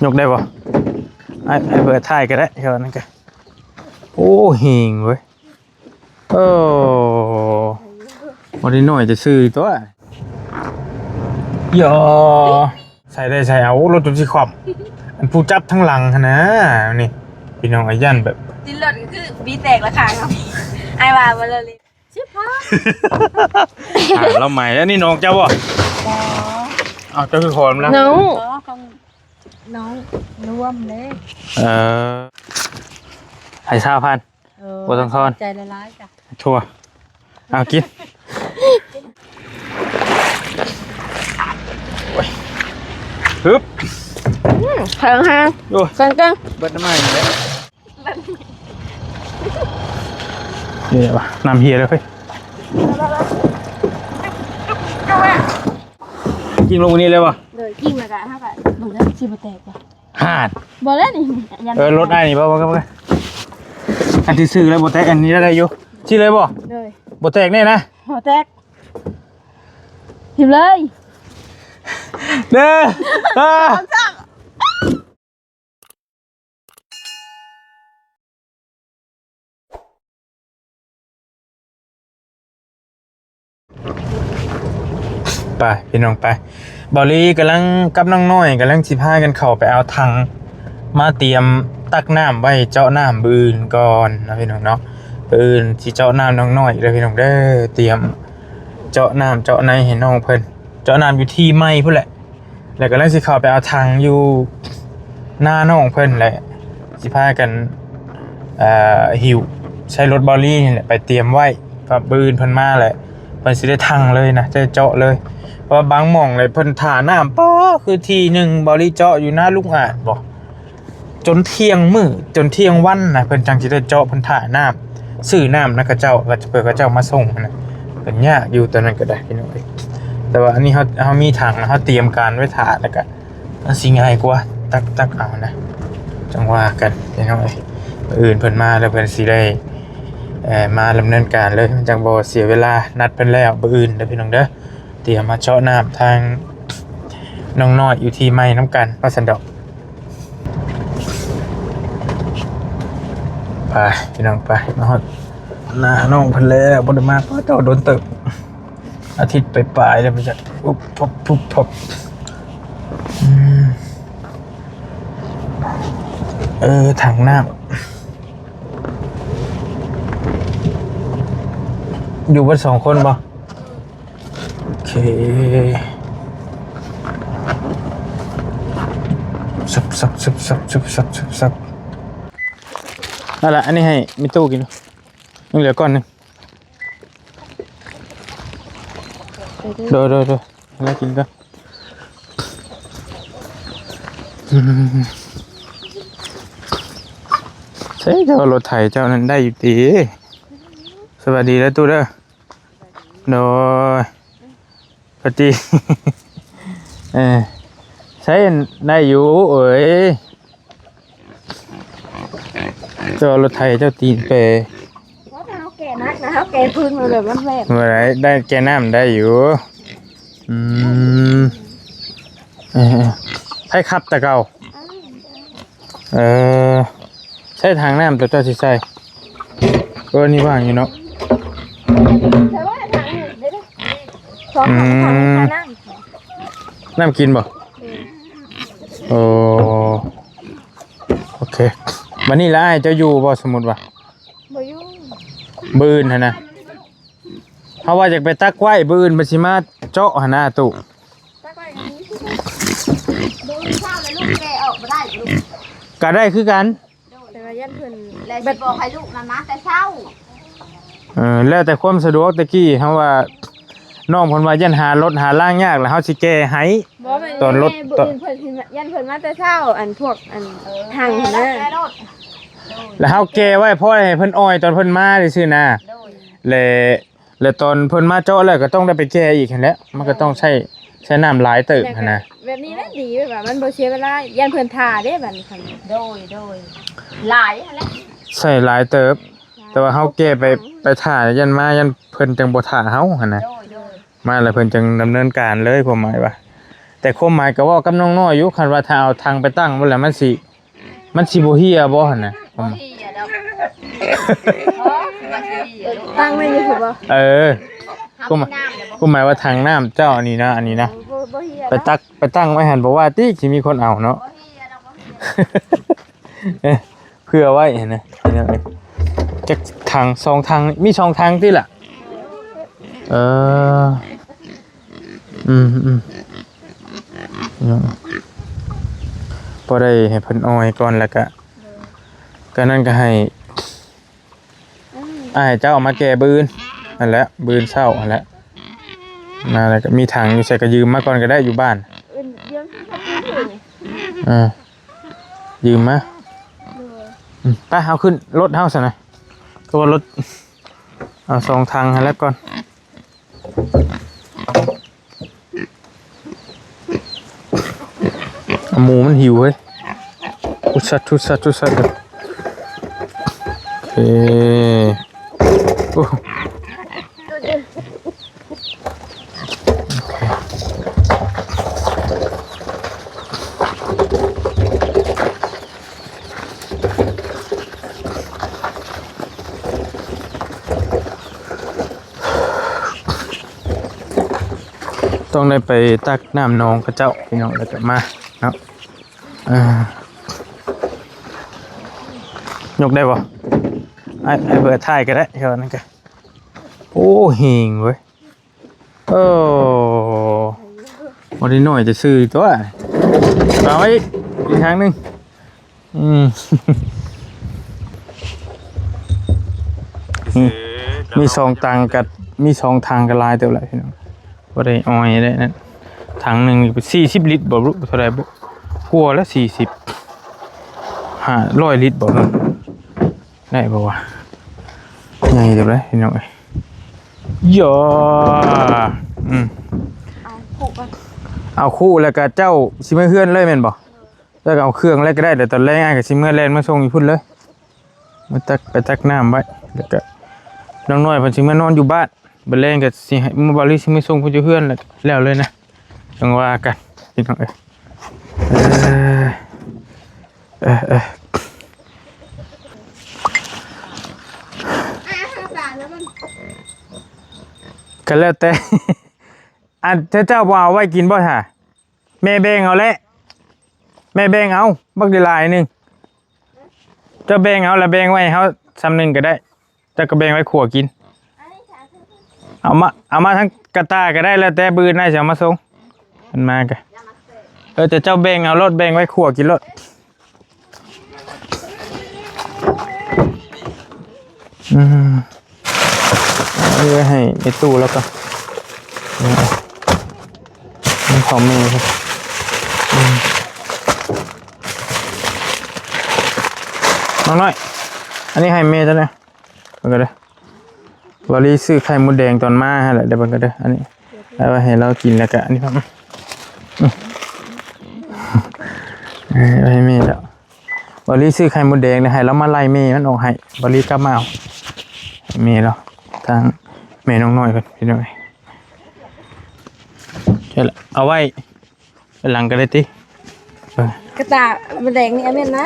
ຍົກໄດ້ບໍ່? ໃຫ້ ໃຫ້ເບີຖ່າຍກໍໄດ້ ແຖວນັ້ນກໍ ໂອ້ ເຮງເວີຍ. ໂອ້ ບໍ່ໄດ້ນ້ອຍແຕ່ຊື່ຕົວະ. ຢໍ ໃສ່ໄດ້ໃສ່ເອົາ ລົດຈົນຊິຄວ່ຳ. ອັນຜູ້ຈັບທາງຫຼັງຫັ້ນນະ ນີ້ ພີ່ນ້ອງ ອ້າຍຢ້ານແບບ ຕິດລົດກໍຄືບີແຕກລະຂ້າງເນາະ ອ້າຍວ່າບໍ່ເລີຍ ຊິບພັນ. ອ່າ ລາວໃໝ່ແລ້ວ ນີ້ນ້ອງເຈົ້າບໍ່? ບໍ່ ເອົ້າ ເຈົ້າຄືຂໍນຳລາວ? ນ້ອງ ອໍ ຂອງນ້ອງລວມເດ້. ເອີ ໃຫ້ຊາວພັນ. ເອີ ບໍ່ຕ້ອງທອນ ຂອບໃຈຫຼາຍໆ ຈ້ະ ທົ່ວ ເອົາກິນ. ໂອ້ຍ ຮຶບ ອືມ ແຂງແຮງ ໂອ້ຍ ແຂງເກັ່ງ ເບິດນ້ຳໃໝ່ນີ້ແຫຼະ. ນີ້ແຫຼະວະ ນ້ຳເຮຍແລ້ວເຮີ້ຍ. ກິນລົງນີ້ເລີຍວະ? ໂດຍ ກິນແລ້ວກະເຮົາກະ ເບິ່ງເດີ ຊິບໍ່ແຕກບໍ່? ຫາດ ບໍ່ແລ້ວນີ້ ເອີ ລົດອ້າຍນີ້ບໍ່ ບໍ່ ບໍ່ ອັນທີ່ຊື້ແລ້ວບໍ່ແຕກ ອັນນີ້ໄດ້ຢູ່ ຊິເລີຍບໍ່? ໂດຍ ບໍ່ແຕກແນ່ນະ? ບໍ່ແຕກ ຖິ້ມເລີຍ ເດີ ເອີ. ໄປພີ່ນ້ອງໄປ ເບົາລີກຳລັງກັບນ້ອງນ້ອຍກຳລັງຊິພາກັນເຂົ້າໄປເອົາຖັງມາຕຽມຕັກນ້ຳໄວ້ເຈາະນ້ຳມື້ອື່ນກ່ອນເນາະພີ່ນ້ອງເນາະ. ມື້ອື່ນຊິເຈາະນ້ຳນ້ອງນ້ອຍເດີພີ່ນ້ອງເດີ ຕຽມເຈາະນ້ຳເຈາະໃນໃຫ້ນ້ອງເພິ່ນ ເຈາະນ້ຳຢູ່ທີ່ໃໝ່ພຸ້ນແຫຼະ. ແລ້ວກຳລັງຊິເຂົ້າໄປເອົາຖັງຢູ່ນານ້ອງເພິ່ນແຫຼະ ຊິພາກັນ ເອີ ຫິ້ວໃສ່ລົດເບົາລີນີ້ແຫຼະ ໄປຕຽມໄວ້ ເພາະມື້ອື່ນເພິ່ນມາແຫຼະ ເພິ່ນຊິໄດ້ຖັງເລີຍນະ ຈະເຈາະເລີຍ. ເພາະວ່າບາງໝ່ອງເລີຍ ເພິ່ນຖ້ານ້ຳ ປ້າ ຄືທີ່ໜຶ່ງ ເບົາລີເຈາະຢູ່ນາລຸງອາດບໍ ຈົນທ່ຽງມື້ ຈົນທ່ຽງວັນນະ ເພິ່ນຈັ່ງຊິໄດ້ເຈາະ ເພິ່ນຖ້ານ້ຳ ຊື້ນ້ຳນຳເຂົາເຈົ້າ ເພື່ອເຂົາເຈົ້າມາສົ່ງຫັ້ນນະ ເພິ່ນຍາກຢູ່ຕອນນັ້ນກໍໄດ້ພີ່ນ້ອງເອີຍ. ແຕ່ວ່າອັນນີ້ເຮົາ ເຮົາມີຖັງ ເຮົາຕຽມການໄວ້ຖ້າ ແລ້ວກໍມັນຊິງ່າຍກວ່າ ຕັກ ຕັກເອົານະ ຈັ່ງວ່າກັນພີ່ນ້ອງເອີຍ. ມື້ອື່ນເພິ່ນມາແລ້ວ ເພິ່ນຊິໄດ້ ເອີ ມາດຳເນີນການເລີຍ ມັນຈັ່ງບໍ່ເສຍເວລາ ນັດເພິ່ນແລ້ວມື້ອື່ນເດີພີ່ນ້ອງເດີ. ຕຽມມາເຈາະນ້ຳທາງນ້ອງນ້ອຍຢູ່ທີ່ໃໝ່ນຳກັນວ່າຊັ້ນດອກ. ໄປພີ່ນ້ອງໄປ ມາຮອດໜ້ານ້ອງເພິ່ນແລ້ວ ບໍ່ໄດ້ມາ ປ້າ ເຈົ້າ ດົນເຕີບ ອາທິດປາຍໆແລ້ວ ໄປຈັກ ປຸບ ປຸບ ປຸບ ປຸບ. ອືມ ເອີ ຖັງນ້ຳ ຢູ່ເບິດສອງຄົນບໍ່? ໂອເຄ ຊຶບ ຊຶບ ຊຶບ ຊຶບ ຊຶບ ຊຶບ. ເອົາລະ ອັນນີ້ໃຫ້ແມ່ຕູ້ກິນ ຍັງເຫຼືອກ້ອນໜຶ່ງ. ໂດຍ ໂດຍ ໂດຍ ໃຫ້ລາວກິນກ່ອນ. ອືມ ໃຊ້ເຈົ້າ ລົດໄຖເຈົ້ານັ້ນໄດ້ຢູ່ຕິ? ສະບາຍດີເດີຕູ້ເດີ. ໂດຍ ປະຕິ ເອີ ໃຊ້ໄດ້ຢູ່ເອີຍ. ເຈົ້າລົດໄຖເຈົ້າຕີນແປ ວ່າຖ້າເຮົາແກ່ໜັກນະ ເຮົາແກ່ພື້ນມາແບບແວບໆ ບໍ່ໄດ້ ໄດ້ແກ່ນ້ຳໄດ້ຢູ່. ອືມ ເອີ ໃຜຂັບແຕ່ເກົ່າ? ເອີ ໃຊ້ຖັງນ້ຳຕົວເຈົ້າຊິໃສ່ ເອີ ນີ້ວ່າງຢູ່ເນາະ. ອືມ ນ້ຳກິນບໍ່? ໂອ້ ໂອເຄ ບັດນີ້ລະອ້າຍເຈົ້າຢູ່ບໍ່? ສົມມຸດວ່າ ບໍ່ຢູ່ ມື້ອື່ນຫັ້ນນະ ເຮົາວ່າຢາກໄປຕັກໄວ້ ມື້ອື່ນເພິ່ນຊິມາເຈາະຫັ້ນນະຕູ້ ຕັກໄວ້ກໍມີຄືກັນ ມື້ອື່ນເຊົ້າແລ້ວລູກແກ່ອອກບໍ່ໄດ້ລູກ ກໍໄດ້ຄືກັນ ໂດຍ ແຕ່ວ່າຢ້ານເພິ່ນ ແລ້ວຊິບອກໃຫ້ລູກນຳມາແຕ່ເຊົ້າ. ເອີ ແລ້ວແຕ່ຄວາມສະດວກ ແຕ່ກີ້ເຮົາວ່າ ນ້ອງເພິ່ນວ່າຢ້ານຫາລົດຫາລາງຍາກ ແລ້ວເຮົາຊິແກ່ໃຫ້ ບໍ່ແມ່ນ ຕອນລົດ ແມ່ນມື້ອື່ນເພິ່ນຊິ ຢ້ານເພິ່ນມາແຕ່ເຊົ້າ ອັນພວກ ອັນ ເອີ ຖັງຫັ້ນນະ ແກ່ລົດ ແລ້ວເຮົາແກ່ໄວ້ພໍໃຫ້ເພິ່ນອ່ອຍຕອນເພິ່ນມາຊື່ໆນະ ໂດຍ ແລະ ແລະຕອນເພິ່ນມາເຈາະແລ້ວກໍຕ້ອງໄດ້ໄປແກ່ອີກຫັ້ນແຫຼະ ມັນກໍຕ້ອງໃຊ້ ໃຊ້ນ້ຳຫຼາຍເຕີບຫັ້ນນະ ແບບນີ້ແຫຼະດີ ແບບວ່າມັນບໍ່ເສຍເວລາ ຢ້ານເພິ່ນຖ້າເດ້ບັດນີ້. ໂດຍ ໂດຍ ຫຼາຍຫັ້ນແຫຼະ ໃຊ້ຫຼາຍເຕີບ ແຕ່ວ່າເຮົາແກ່ໄປ ໄປຖ້າ ຢ້ານມາ ຢ້ານເພິ່ນຈັ່ງບໍ່ຖ້າເຮົາຫັ້ນນະ ໂດຍ ໂດຍ ມາແລ້ວເພິ່ນຈັ່ງດຳເນີນການເລີຍ ຄວາມໝາຍວ່າ ແຕ່ຄວາມໝາຍກໍເວົ້າກັບນ້ອງນ້ອຍຢູ່ ຄັນວ່າຖ້າເອົາຖັງໄປຕັ້ງພຸ້ນແຫຼະ ມັນຊິ ມັນຊິບໍ່ເຫ່ຍບໍ່ຫັ້ນນະ? ບໍ່ເຫ່ຍດອກ. ອໍ ວ່າຊິເຫ່ຍດອກ. ຕັ້ງໄວ້ຢູ່ພຸ້ນບໍ່? ເອີ ຄວາມໝາຍ ຄວາມໝາຍວ່າຖັງນ້ຳເຈົ້າອັນນີ້ນະ ອັນນີ້ນະ ບໍ່ ບໍ່ເຫ່ຍ ໄປຕັກ ໄປຕັ້ງໄວ້ຫັ້ນ ບໍ່ວ່າຕິ ຊິມີຄົນເອົາເນາະ. ບໍ່ເຫ່ຍດອກ ບໍ່ເຫ່ຍ. ເອີ ເພື່ອໄວ້ຫັ້ນນະ ພີ່ນ້ອງເອີຍ. ຈັກຖັງ ສອງຖັງ ມີສອງຖັງຕິລະ? ເອີ ອືມ ອືມ ພີ່ນ້ອງ ພໍໄດ້ໃຫ້ເພິ່ນອອຍກ່ອນ ແລ້ວກະ ກະນັ້ນກະໃຫ້ ອືມ ອ້າຍເຈົ້າເອົາມາແກ່ມື້ອື່ນຫັ້ນແຫຼະ ມື້ອື່ນເຊົ້າຫັ້ນແຫຼະ. ມາແລ້ວກະມີຖັງຢູ່ໃສກະຢືມມາກ່ອນກະໄດ້ ຢູ່ບ້ານ. ເອີ ຢືມມາ. ໂດຍ ອືມ ໄປ ເຮົາຂຶ້ນລົດເຮົາຊັ້ນນະ ຄືວ່າລົດ ເອົາສອງຖັງຫັ້ນແຫຼະກ່ອນ. ໝູມັນຫິວເຮີ້ຍ ທຸດສັດ ທຸດສັດ ທຸດສັດ. ໂອເຄ ໂອ້. ຕ້ອງໄດ້ໄປຕັກນ້ຳໜອງເຂົາເຈົ້າ ພີ່ນ້ອງ ແລ້ວກໍມາເນາະ. ເອີ ຍົກໄດ້ບໍ່? ອ້າຍ ອ້າຍເບີດຖ່າຍກໍໄດ້ ເຈົ້ານັ້ນກໍ. ໂອ້ ແຮງເວີ້ຍ. ໂອ້ ບໍ່ໄດ້ໜ້ອຍແຕ່ຊື່ຕົວະ. ເອົາໄວ້ອີກ ອີກທາງໜຶ່ງ. ອືມ ມີ ມີສອງຖັງກັບ ມີສອງຖັງກໍຫຼາຍເຕີບແລ້ວ ພີ່ນ້ອງ. ບໍ່ໄດ້ອອຍໄດ້ນັ້ນ ຖັງໜຶ່ງນີ້ເປັນສີ່ສິບລິດບໍ່ ເທົ່າໃດບໍ່ ກວ່າແລ້ວ ສີ່ສິບ ຫ້າຮ້ອຍລິດບໍ່ ໄດ້ບໍ່ວະ? ໃຫຍ່ເດີເດ້ ພີ່ນ້ອງເອີຍ. ຢາ ອືມ ເອົາຄູ່ກ່ອນ ເອົາຄູ່ແລ້ວກະເຈົ້າຊິເມືອເຮືອນເລີຍແມ່ນບໍ່? ເອີ ເຈົ້າກະເອົາເຄື່ອງແລ້ວກະໄດ້ ແລ້ວຕອນແລງອ້າຍກະຊິເມືອແລ່ນມາສົ່ງຢູ່ພຸ້ນເລີຍ ມາຕັກ ໄປຕັກນ້ຳໄວ້ ແລ້ວກະນ້ອງນ້ອຍເພິ່ນຊິເມືອນອນຢູ່ບ້ານ ບາດແລງກໍຊິໃຫ້ ມ- ບ່າວລີຊິມາສົ່ງເພິ່ນຢູ່ເຮືອນ ແລ້ວ ແລ້ວເລີຍນະ ຈັ່ງວ່າກັນ ພີ່ນ້ອງເອີຍ. ເອີ ເອີ ເອີ ກໍແລ້ວແຕ່ ອັນເຈົ້າ ເຈົ້າບໍ່ເອົາໄວ້ກິນບໍ່ຫາ? ແມ່ແບ່ງເອົາແຫຼະ ແມ່ແບ່ງເອົາ ບັກຫຼາຍໆໜຶ່ງ ເຈົ້າແບ່ງເອົາ ແລ້ວແບ່ງໄວ້ໃຫ້ເຮົາສ່ຳໜຶ່ງກໍໄດ້ ເຈົ້າກໍແບ່ງໄວ້ຂົ້ວກິນ ເອົາມາ ເອົາມາທັງກະຕ່າກໍໄດ້ ແລ້ວແຕ່ມື້ອື່ນອ້າຍຊິເອົາມາສົ່ງ ເພິ່ນມາກໍ ເອີ ແຕ່ເຈົ້າແບ່ງເອົາໂລດ ແບ່ງໄວ້ຂົ້ວກິນໂລດ. ອືມ ເອົາໄວ້ໃຫ້ແມ່ຕູ້ແລ້ວກໍ ນີ້ຂອງແມ່ເພິ່ນ ອືມ ນ້ອງນ້ອຍ ອັນນີ້ໃຫ້ແມ່ເຈົ້ານະ ເບິ່ງກັນເດີ ວາລີຊື້ໄຂ່ມົດແດງຕອນມາຫັ້ນແຫຼະ ເດີເບິ່ງກັນເດີ ອັນນີ້ ເອົາໄວ້ໃຫ້ລາວກິນ ແລ້ວກະອັນນີ້ ອືມ ເອີ ເອົາໄວ້ໃຫ້ແມ່ແລ້ວ. ບາລີຊື້ໄຂ່ມົດແດງ ແລ້ວໃຫ້ລາວມາໄລ່ແມ່ມັນອອກໃຫ້ ບາລີກັບມາເອົາ ໃຫ້ແມ່ລາວ ທາງແມ່ນ້ອງນ້ອຍເພິ່ນ ພີ່ນ້ອງເອີຍ ເອົາໄວ້ຫຼັງກໍໄດ້ຕິ ເອີ ກະຕ່າມົດແດງນີ້ແມ່ນນະ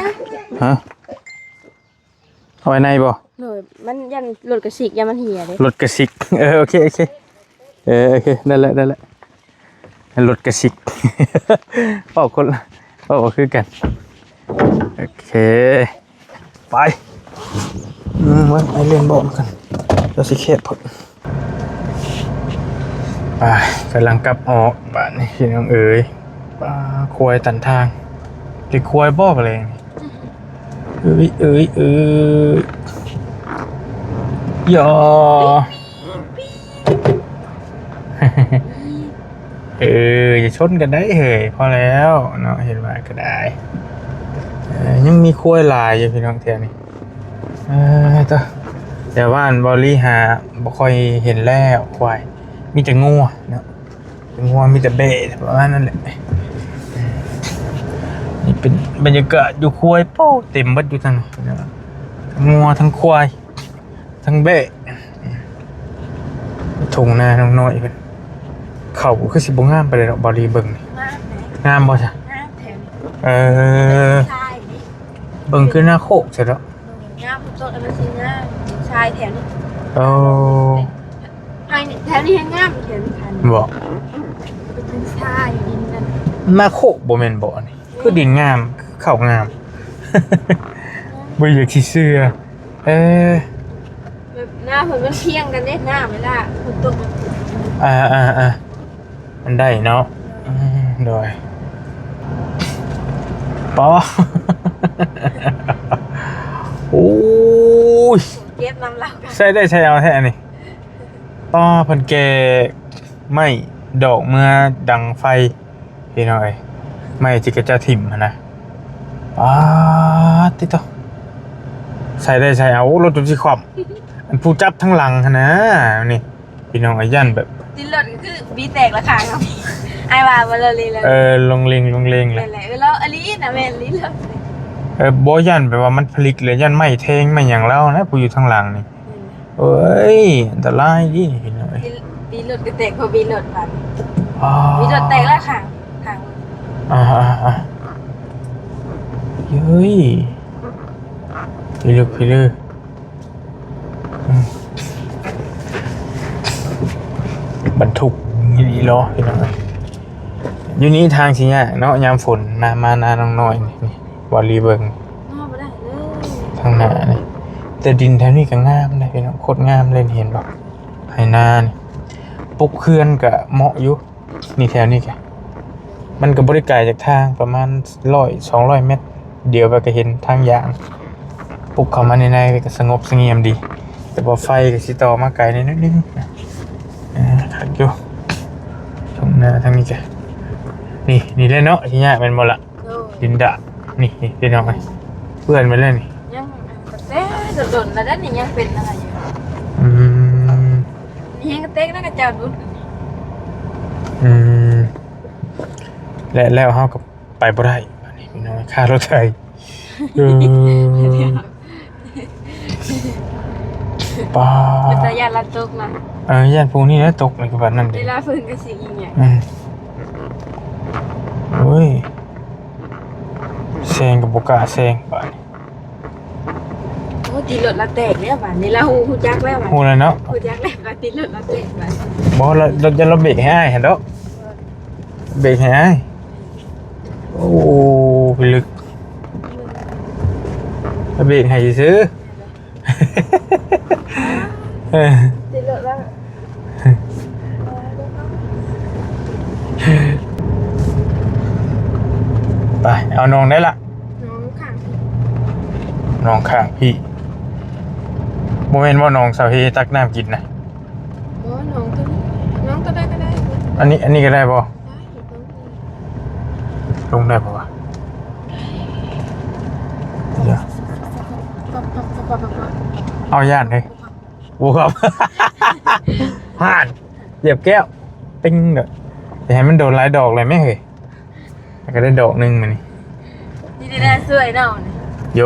ຮະ ເອົາໄວ້ໃນບໍ່? ໂດຍ ມັນຢ້ານລົດກະຊິກ ຢ້ານມັນເຫ່ຍເດ້ ລົດກະຊິກ ເອີ ໂອເຄ ໂອເຄ ເອີ ໂອເຄ ນັ້ນແຫຼະ ນັ້ນແຫຼະ ລົດກະຊິກ ເວົ້າຄົນລະ ເວົ້າບໍ່ຄືກັນ ໂອເຄ ໄປ ອືມ ໄປ ໄປເລື່ອນເບາະນຳກັນ ຈະຊິແຄບໂພດ ໄປ ກຳລັງກັບອອກບາດນີ້ ພີ່ນ້ອງເອີຍ ປາ ຄວາຍຕັນທາງ ຫຼືຄວາຍບໍ່ແລງ ເອີຍ ເອີຍ ເອີຍ ຢາ ເອີ ຢ່າຊົນກັນໄດ໋ເຮີ້ຍ ພໍແລ້ວເນາະ ເຫັນວ່າກໍໄດ້ ເອີ ຍັງມີຄວາຍຫຼາຍຢູ່ພີ່ນ້ອງແຖວນີ້ ເອີ ໂຕ ແຕ່ວ່າອັນເວົ້າລີຫາບໍ່ຄ່ອຍເຫັນແລ້ວຄວາຍ ມີແຕ່ງົວເນາະ. ເປັນງົວມີແຕ່ແບ້ປະມານນັ້ນແຫຼະ ນີ້ເປັນບັນຍາກາດຢູ່ຄວາຍ ໂປ້ ເຕັມເບິດຢູ່ທາງນັ້ນ ທັງງົວທັງຄວາຍທັງແບ້ ທົ່ງນານ້ອງນ້ອຍເພິ່ນ ເຂົ້າຄືຊິບໍ່ງາມປານໃດດອກ ບາລີເບິ່ງນີ້ ງາມ ງາມບໍ່ຊະ? ງາມແທ້. ເອີ ຊາຍນີ້ ເບິ່ງຄືນາໂຄກຊະເນາະ. ງາມທຸກຕົ້ນ ແລ້ວມັນຊິງາມ ຊາຍແຖວນີ້. ໂອ້ ໃນແຖວນີ້ແຮງງາມ ແຖວນີ້. ບໍ່ ເປັນດິນຊາຍ ດິນນັ້ນ ນາໂຄກບໍ່ແມ່ນບໍ່? ອັນນີ້ຄືດິນງາມ ຄືເຂົ້າງາມ ບໍ່ຢາກຊິເຊື່ອ. ເອີ ແບບໜ້າເພິ່ນມັນພຽງກັນເດ້ ໜ້າເວລາຝົນຕົກ. ອ່າໆໆ ມັນໄດ້ເນາະ. ອືມ ໂດຍ ປາ ໂອ້ຍ ເກັບນຳລາວກັນ ໃຊ້ໄດ້ໃຊ້ເອົາແທ້ອັນນີ້. ປ້າ ເພິ່ນແກ່ໄມ້ດອກເມືອດັງໄຟ ພີ່ນ້ອງເອີຍ ໄມ້ທີ່ເຂົາເຈົ້າຖິ້ມຫັ້ນນະ. ປາດຕິໂຕ ໃສ່ໄດ້ໃສ່ເອົາ ໂອ້ ລົດຈົນຊິຄວ່ຳ ອັນຜູ້ຈັບທາງຫຼັງຫັ້ນນະ. ນີ້ ພີ່ນ້ອງເອີຍ ຢ້ານແບບ ຕິດລົດກໍຄືບີແຕກລະຂ້າງເນາະ ອ້າຍວ່າບໍ່ລະລີ. ເອີ ລົງເລັງ ລົງເລັງແຫຼະ. ແມ່ນແຫຼະ ເອີ ລາວອີ່ຫຼີນະ ແມ່ນອີ່ຫຼີ. ເອີ ບໍ່ ຢ້ານແບບວ່າມັນພະລິກ ແລະ ຢ້ານໄມ້ແທງໄມ້ຫຍັງລາວນະ ຜູ້ຢູ່ທາງຫຼັງນີ້. ເອີຍ ອັນຕະລາຍເດ້ພີ່ນ້ອງເອີຍ. ບີລົດກໍແຕກ ເພາະບີລົດບາດນີ້. ອໍ ບີລົດແຕກລະຂ້າງ ຂ້າງ. ອ່າໆໆ ເຮີ້ຍ ພີ່ລຶກ ພີ່ລື ອືມ ບັນທຸກອີ່ຫຼີເນາະ ພີ່ນ້ອງເອີຍ. ຢູ່ນີ້ທາງຊິຍາກເນາະ ຍາມຝົນນະ ມານານ້ອງນ້ອຍນີ້ ນີ້ ບໍ່ລີເບິ່ງ ມາບໍ່ໄດ້ເລີຍ ທາງໜ້ານີ້. ແຕ່ດິນແຖວນີ້ກໍງາມເດ້ພີ່ນ້ອງ ໂຄດງາມເລີຍ ເຫັນບໍ່? ໄຮ່ນານີ້ ປຸກເຮືອນກໍເໝາະຢູ່. ນີ້ແຖວນີ້ກະ ມັນກໍບໍ່ໄດ້ໄກຈາກທາງ ປະມານຮ້ອຍ ສອງຮ້ອຍແມັດ ດຽວໄປກໍເຫັນທາງຢາງ. ປຸກເຂົ້າມາໃນໃນກໍສະຫງົບສະຫງຽມດີ ແຕ່ວ່າໄຟກໍຊິຕໍ່ມາໄກແດ່ໜ້ອຍໜຶ່ງ. ເອີ ຄັກຢູ່ ທົ່ງນາທາງນີ້ກະ ນີ້ ນີ້ແຫຼະເນາະ ທີ່ຍາກແມ່ນບໍ່ລະ? ໂດຍ ດິນດາດ ນີ້ ນີ້ ພີ່ນ້ອງເອີຍ ເປື້ອນໄປແລ້ວນີ້. ຍັງ ແຕ່ດົນໆ ແລ້ວເດ້ນີ້ ຍັງເປັນອັນນັ້ນຢູ່. ອືມ ນີ້ແຮງກະແຕກນະ ກະເຈົ້າດຸດ. ອືມ ແລະ ແລ້ວເຮົາກໍໄປບໍ່ໄດ້ບາດນີ້ ພີ່ນ້ອງ ຄ່າລົດໄຖ. ເອີ ປ້າ ເປັນຕາຢ້ານລະຕົກນະ. ເອີ ຢ້ານພວກນີ້ລະຕົກໃນກະບາດນັ້ນເດ້ ເວລາເພິ່ນກໍຊິອີ່ຫຍັງ. ອືມ ໂອ້ຍ ແຊງກໍບໍ່ກ້າແຊງບາດນີ້. ໂອ້ ຕິດລົດລະແຕກແລ້ວບາດນີ້ ລາວຮູ້ ຮູ້ຈັກແລ້ວບາດ ຮູ້ແລ້ວເນາະ ຮູ້ຈັກແລ້ວວ່າຕິດລົດລະແຕກບາດ. ບໍ່ ລະ ລະ ຢ້ານລະເບກໃຫ້ອ້າຍຫັ້ນດອກ ເບກໃຫ້ອ້າຍ. ໂອ້ ພິລຶກ ລະເບກໃຫ້ຊື່. ເອີ ຕິດລົດແລ້ວ ໄປ ເອົາໜອງໄດ້ລະ ໜອງຂ້າງ ໜອງຂ້າງພີ້. ບໍ່ແມ່ນບໍ່ໜອງສາວເຮຕັກນ້ຳກິນນະ? ບໍ່ ໜອງໂຕນີ້ ໜອງໂຕໃດກໍໄດ້. ອັນນີ້ ອັນນີ້ກໍໄດ້ບໍ່? ໄດ້ ລົງໄດ້ບໍ່ວະ? ເອົາ ຢ້ານເຮີ້ຍ. ໂອ້ ຄັບ ຫ່ານ ຢຽບແກ້ວ ຕິງເດີ ຢ່າໃຫ້ມັນໂດນຫຼາຍດອກເລີຍແມະເຮີ້ຍ. ແລ້ວກໍໄດ້ດອກໜຶ່ງມື້ນີ້ ນີ້ໄດ້ຊ່ວຍເນາະ. ໂຢ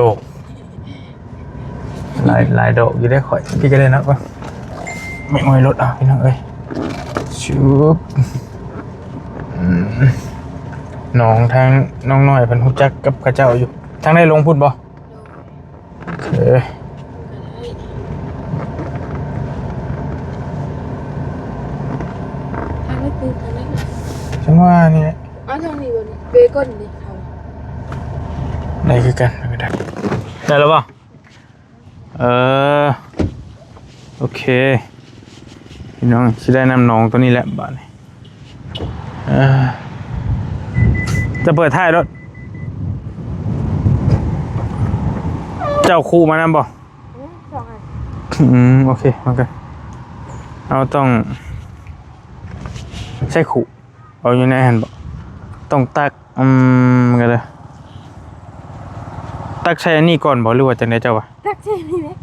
ຫຼາຍ ຫຼາຍດອກຢູ່ເດ້ຂ້ອຍ. ພີ່ກໍໄດ້ເນາະ ແມ່ງຫ້ອຍລົດ ເອົາ ພີ່ນ້ອງເອີຍ ຊຶບ. ອືມ ນ້ອງ ທາງນ້ອງນ້ອຍເພິ່ນຮູ້ຈັກກັບເຂົາເຈົ້າຢູ່. ທາງໃດ ລົງພຸ້ນບໍ່? ເອີ ທາງນີ້ຄືທາງໃດ? ຈັ່ງຫວະນີ້ແຫຼະ. ເອົາທາງນີ້ບໍ່ນີ້? ເວກ້ອນນີ້ເຂົາ ໄດ້ຄືກັນ ໄດ້ ໄດ້ແລ້ວບໍ່? ເອີ ໂອເຄ ພີ່ນ້ອງ ຊິໄດ້ນ້ຳໜອງຕົວນີ້ແຫຼະບາດນີ້. ເອີ ຈະເປີດທ້າຍລົດ ເຈົ້າຄຸມານຳບໍ່? ອືມ ສອງອັນ. ອືມ ໂອເຄ ມາກັນ ເຮົາຕ້ອງໃຊ້ຄຸ ເອົາຢູ່ໃນຫັ້ນບໍ່? ຕ້ອງຕັກ ອືມ ມັນກໍເລີຍ ຕັກໃສ່ອັນນີ້ກ່ອນບໍ່ ຫຼືວ່າຈັ່ງໃດເຈົ້າວ່າ? ຕັກໃສ່ນີ້ແຫຼະ.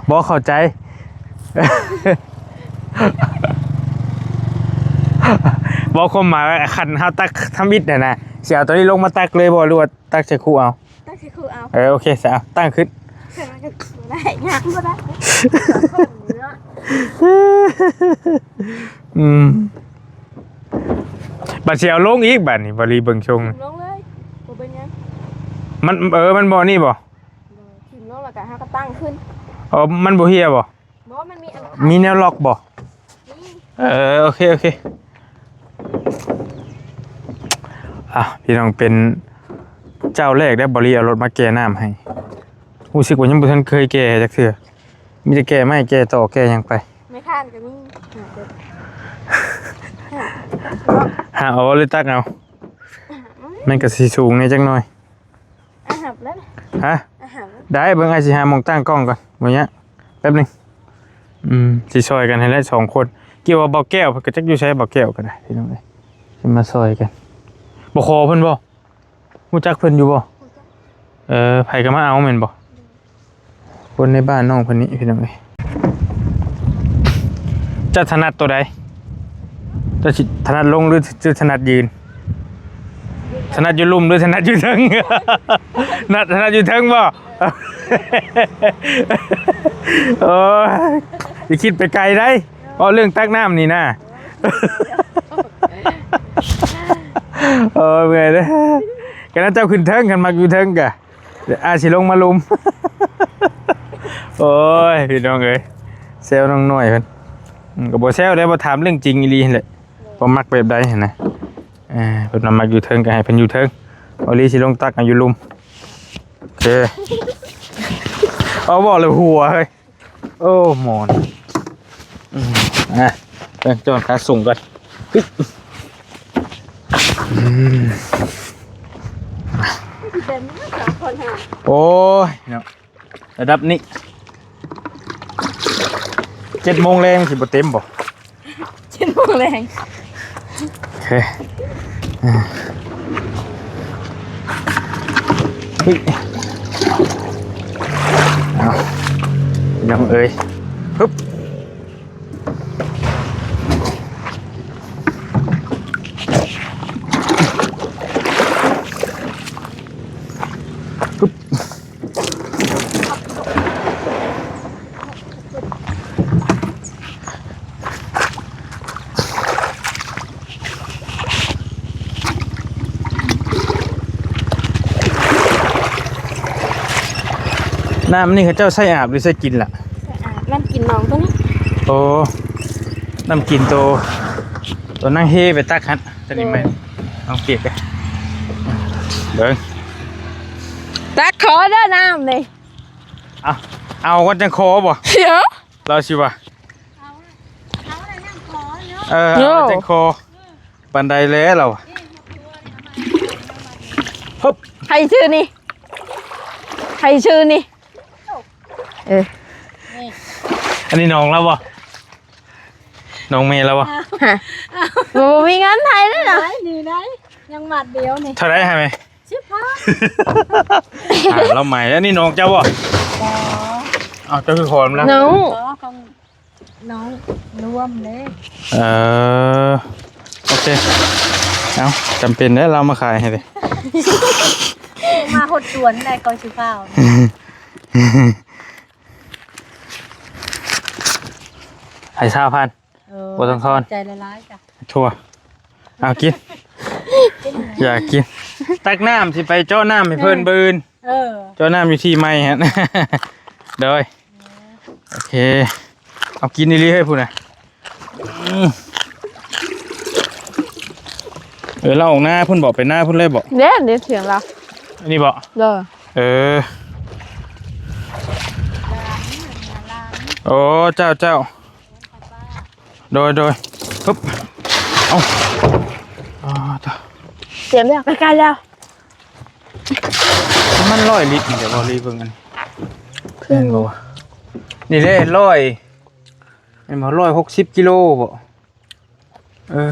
ບໍ່ເຂົ້າໃຈ. ບໍ່ ຄວາມໝາຍວ່າ ຄັນເຮົາຕັກທຳອິດຫັ້ນນະ ຊິເອົາຕົວນີ້ລົງມາຕັກເລີຍບໍ່ ຫຼືວ່າຕັກໃສ່ຄຸເອົາ? ຕັກໃສ່ຄຸເອົາ. ເອີ ໂອເຄ ສະ ຕັ້ງຂຶ້ນ. ຂຶ້ນມາກໍໄດ້ ຍ່າງບໍ່ໄດ້. ອືມ. ບັດຊິເອົາລົງອີກ ບັດນີ້ ບໍລີເບິ່ງຊົງ ຖິ້ມລົງເລີຍ ບໍ່ເປັນຫຍັງ ມັນ ເອີ ມັນບໍ່ນີ້ບໍ່? ບໍ່ ຖິ້ມລົງແລ້ວກໍເຮົາກໍຕັ້ງຂຶ້ນ ອໍ ມັນບໍ່ເຫ່ຍບໍ່? ບໍ່ ມັນມີອັນ ມີແນວລັອກບໍ່? ມີ ເອີ ໂອເຄ ໂອເຄ ອ່ະ ພີ່ນ້ອງ ເປັນເຈົ້າແລກເດ້ ບໍລີເອົາລົດມາແກ່ນ້ຳໃຫ້ ຮູ້ສຶກວ່າຍັງບໍ່ທັນເຄີຍແກ່ຈັກເທື່ອ ມີແຕ່ແກ່ໄມ້ ແກ່ຕໍ ແກ່ຫຍັງໄປ ໄມ້ຄ້ານກໍມີ ຫາເອົາ ຫຼືຕັກເອົາ ມັນກໍຊິສູງແດ່ຈັກໜ່ອຍ ອ່ະ ຮັບແລ້ວ ຮະ ອ່ະ ຮັບ ໄດ້ ເບິ່ງ ອ້າຍຊິຫາໝ່ອງຕັ້ງກ້ອງກ່ອນ ບໍ່ຍາກ ແປັບໜຶ່ງ ອືມ ຊິຊ່ອຍກັນຫັ້ນແຫຼະສອງຄົນ ກ່ຽວວ່າບ່າວແກ້ວເພິ່ນກໍຈັກຢູ່ໃສ ບ່າວແກ້ວກໍໄດ້ ພີ່ນ້ອງເອີຍ ຊິມາຊ່ອຍກັນ ບໍ່ຂໍເພິ່ນບໍ່? ຮູ້ຈັກເພິ່ນຢູ່ບໍ່? ຮູ້ຈັກ ເອີ ໃຜກໍມາເອົາແມ່ນບໍ່? ຄົນໃນບ້ານນ້ອງເພິ່ນນີ້ ພີ່ນ້ອງເອີຍ ເຈົ້າຖະໜັດໂຕໃດ? ເຈົ້າຊິຖະໜັດລົງ ຫຼື ຫຼືຖະໜັດຢືນ? ຖະໜັດຢູ່ລຸ່ມ ຫຼືຖະໜັດຢູ່ເທິງ? ຖະໜັດ ຖະໜັດຢູ່ເທິງບໍ່? ໂອ້ຍ ຢ່າຄິດໄປໄກໄດ໋ ເວົ້າເລື່ອງຕັກນ້ຳນີ້ນະ ໂອ້ຍ ເມື່ອຍເດີ້ ຄັນເຈົ້າຂຶ້ນເທິງ ຄັນມັກຢູ່ເທິງກະ ອາດຊິລົງມາລຸ່ມ ໂອ້ຍ ພີ່ນ້ອງເອີຍ ແຊວນ້ອງນ້ອຍເພິ່ນ ອືມ ກໍບໍ່ແຊວເດ້ ບໍ່ ຖາມເລື່ອງຈິງອີ່ຫຼີຫັ້ນແຫຼະ ບໍ່ມັກແບບໃດຫັ້ນນະ ເອີ ເພິ່ນວ່າມັກຢູ່ເທິງກໍໃຫ້ເພິ່ນຢູ່ເທິງ ອາລີຊິລົງຕັກໃຫ້ຢູ່ລຸ່ມ ໂອເຄ ເອົາ ເວົ້າແລ້ວຫົວເຮີ້ຍ ໂອ້ ໝອນ ອືມ ອ່ະ ເບິ່ງຈອນຂາສູງກ່ອນ ອືມ ໂອ້ຍ ເນາະ ລະດັບນີ້ ເຈັດໂມງແລງຊິບໍ່ເຕັມບໍ່? ເຈັດໂມງແລງ ໂອເຄ ເຮີ້ຍ ເອົາ ພີ່ນ້ອງເອີຍ ຮຶບ ນ້ຳນີ້ເຂົາເຈົ້າໃຊ້ອາບ ຫຼື ໃຊ້ກິນລະ? ໃຊ້ອາບ ນ້ຳກິນໜອງຕົວນີ້ ໂອ້ ນ້ຳກິນໂຕ ໂຕນາງເຮໄປຕັກຫັ້ນ ຕົວນີ້ແມ່ນ ໂດຍ ນ້ອງປຽກເດ້ ເບິ່ງ ຕັກຂໍເດີນ້ຳນີ້ ເອົາ ເອົາກ່ອນຈັ່ງຂໍບໍ່? ດຽວ ລາວຊິວ່າ ເອີ ເອົາແລ້ວຈັ່ງຂໍ ປານໃດແລະລາວ ຮຶບ ໃຜຊື່ນີ້ ໃຜຊື່ນີ້ ເອີ ອັນນີ້ນ້ອງລາວບໍ່? ນ້ອງແມ່ລາວບໍ່? ຮະ ບໍ່ມີເງິນໃຫ້ເດ້ນະ ນີ້ໄດ້ ຍັງບາດດຽວນີ້ ເທົ່າໃດຫາແມ່? ສິບພັນ ອ່າ ລາວໃໝ່ ອັນນີ້ນ້ອງເຈົ້າບໍ່? ບໍ່ ອ້າວ ເຈົ້າຄືຂອນລະ? ນ້ອງ ຂອງນ້ອງລວມເດ້ ເອີ ໂອເຄ ເອົ້າ ຈຳເປັນແລ້ວລາວມາຂາຍໃຫ້ເດ້ ມາຫົດສວນໄດ້ກໍຊິຟ້າວ ໃຫ້ຊາວພັນ ເອີ ບໍ່ຕ້ອງທອນ ໃຈຫຼາຍໆ ຈ້ະ ທົ່ວ ເອົາກິນ ຢາກກິນ ຕັກນ້ຳ ຊິໄປເຈາະນ້ຳໃຫ້ເພິ່ນ ເອີ ມື້ອື່ນ ເອີ ເຈາະນ້ຳຢູ່ທີ່ໃໝ່ຫັ້ນ ໂດຍ ເອີ ໂອເຄ ເອົາກິນອີ່ຫຼີເຮີ້ຍ ພຸ້ນນະ ອືມ ເອີ ລາວອອກນາພຸ້ນບໍ? ໄປນາພຸ້ນເລີຍບໍ? ເດ້ ເດ້ ຖຽງລາວ ອັນນີ້ບໍ? ເດີ ເອີ ໂອ້ ເຈົ້າ ເຈົ້າ ໂດຍ ໂດຍ ຮຶບ ເອົາ ອໍ ຕາ ຕຽມແລ້ວ ໃກ້ໆ ແລ້ວ ປະມານຮ້ອຍລິດນີ້ແຫຼະ ບໍ່ລີເບິ່ງອັນ ແມ່ນບໍ່ວະ? ນີ້ແຫຼະ ຮ້ອຍ ແມ່ນບໍ່? ຮ້ອຍຫົກສິບກິໂລບໍ? ເອີ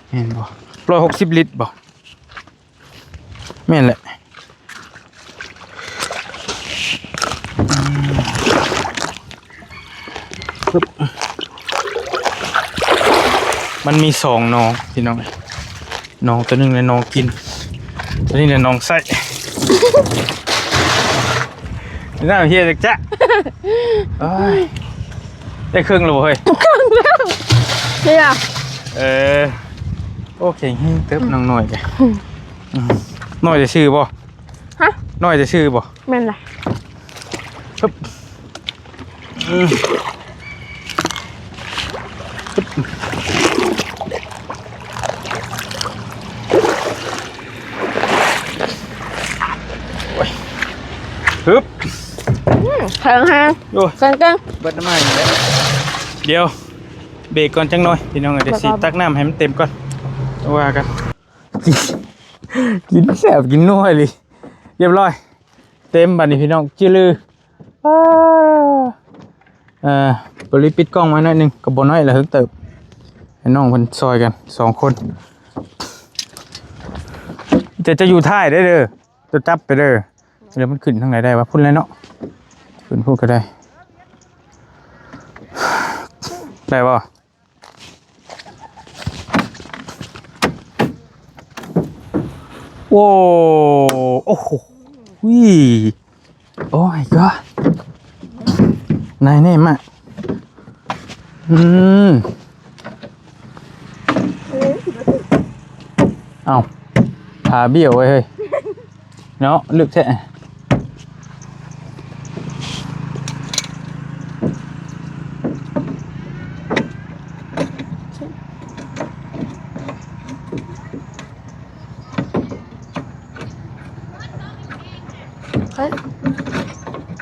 ແມ່ນບໍ່? ຮ້ອຍຫົກສິບລິດບໍ? ແມ່ນແຫຼະ ອືມ ມັນມີສອງໜອງພີ່ນ້ອງ ໜອງຕົວໜຶ່ງແຫຼະໜອງກິນ ຕົວນີ້ແຫຼະໜອງໃຊ້ ນ້ຳເຫ່ຍຈັກຈະ ໂອ້ຍ ໄດ້ເຄິ່ງແລ້ວບໍ່ເຮີ້ຍ? ເຄິ່ງແລ້ວ ເອີ. ໂອ້ ແຂງແຮງເຕີບ ອືມ ນ້ອງນ້ອຍກະ ອືມ ອືມ ນ້ອຍແຕ່ຊື່ບໍ່? ຮະ? ນ້ອຍແຕ່ຊື່ບໍ່? ແມ່ນລະ ຮຶບ ອືມ ຮຶບ ໂອ້ຍ ຮຶບ ອືມ ແຂງແຮງ ໂອ້ຍ ແຂງເກັ່ງ ເບິດນ້ຳມັນອີກແລ້ວ ດຽວ ເບຣກກ່ອນຈັກໜ່ອຍພີ່ນ້ອງເອີຍ ດຽວຊິຕັກນ້ຳໃຫ້ມັນເຕັມກ່ອນ ວ່າກັນ ກິນ ກິນແຊບກິນນົວອີ່ຫຼີ ຮຽບຮ້ອຍ ເຕັມບາດນີ້ພີ່ນ້ອງ ຈື່ລື ປາ ເອີ ບໍລິປິດກ້ອງໄວ້ໜ້ອຍໜຶ່ງ ກໍບໍ່ນ້ອຍລະ ເຫິງເຕີບ ໃຫ້ນ້ອງເພິ່ນຊ່ອຍກັນສອງຄົນ ແຕ່ຈະຢູ່ທ້າຍເດີ້ ເຈົ້າຈັບໄປເດີ້ ແລ້ວມັນຂຶ້ນທາງໃດໄດ້ວະ ພຸ້ນແຫຼະເນາະ ຂຶ້ນພຸ້ນກໍໄດ້ ໄດ້ບໍ່? ໂອ້ ໂອ້ໂຫ ອຸ້ຍ Oh my god ນາຍແນ່ມາ ອືມ ເອົ້າ ຂາບ້ຽວເວີຍເຮີ້ຍ ເນາະ ລຶກແທ້